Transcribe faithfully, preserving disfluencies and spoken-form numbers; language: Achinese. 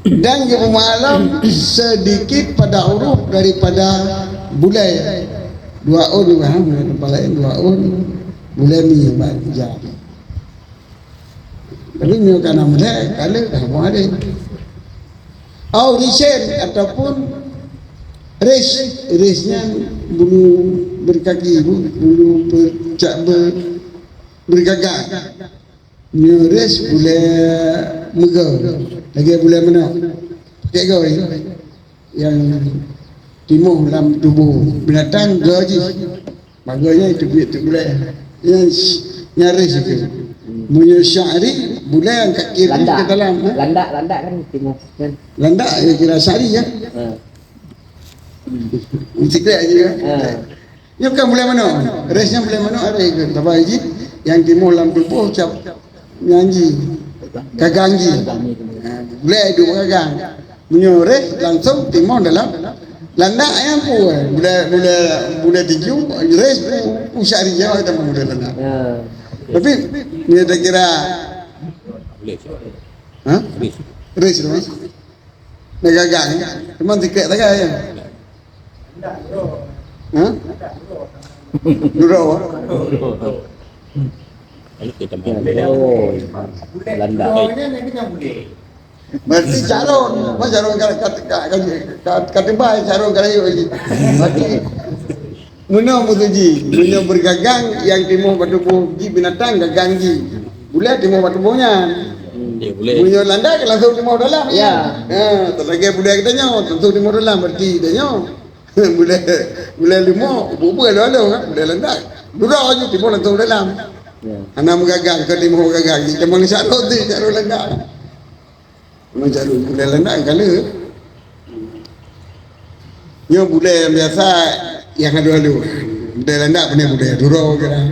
Dan geupeumalom sedikit pada huruf daripada bulée. Dua ôn, ha, tempat laén dua ôn, bulée mi bak jam. Tapi nyoe kana mulai, kalau dah mau ada. Au risen ataupun ris, ris nyan bulu berkaki, bu-, bulu bercak ber-, bergagang. Nyoe ris bulée meugo, lagée bulée manok. Pakek goe nyang timoh lam tuboh binatang goe jih. Bagoe nyan teubiet teuk bulée. Nyan, nyan ris itu. Meunyoe sya'ri, bulée nyang kaki ris ke dalam, ha? Landak, landak kan timoh kan. Landak ya kira sya'ri ya. Ha. Mesti kira aja ya. Ha. Nyoe kan bulée manok. Ris nyan bulée manok ada ke? Tapi jih nyang timoh lam tuboh cap nyan jih. Gagang jih. Ha, bulée duek gagang. Meunyoe ris langsung timoh dalam landak nyang pu. Bulée, bulée, bulée tinju, ris pu, pu sya'ri Jawa kita bulée landak. Ya. Tapi ni tak kira, ha? Ris tu, Mas. Dah gagang, ya? Cuma tiket saja, ya? Ha? Duro. Lalu kita main. Oh, landak. Berarti carong, apa carong ka, ka, ka, ka, ka, ka teubai carong ka rayeuk lagi. Berarti meunoe musoh jih, meunyoe bergagang nyang timoh bak tuboh jih binatang gagang jih. Bulée timoh bak tuboh nyan. Ya, bulée. Meunyoe landak langsung timoh dalam. Ya. Ha, tak lagée bulée kita nyoe, langsung timoh dalam berarti kita nyoe. Bulée, bulée leumo, bubur lalu kan, bulée landak. Duro jih timoh langsung dalam. Ya. Hana meugagang ke timoh gagang, jih cuma syaroe tu, syaroe landak. Macam tu, bulée landak kala. Nyoe bulée nyang biasa nyang alu-alu. Bulée landak pane bulée duro je lah.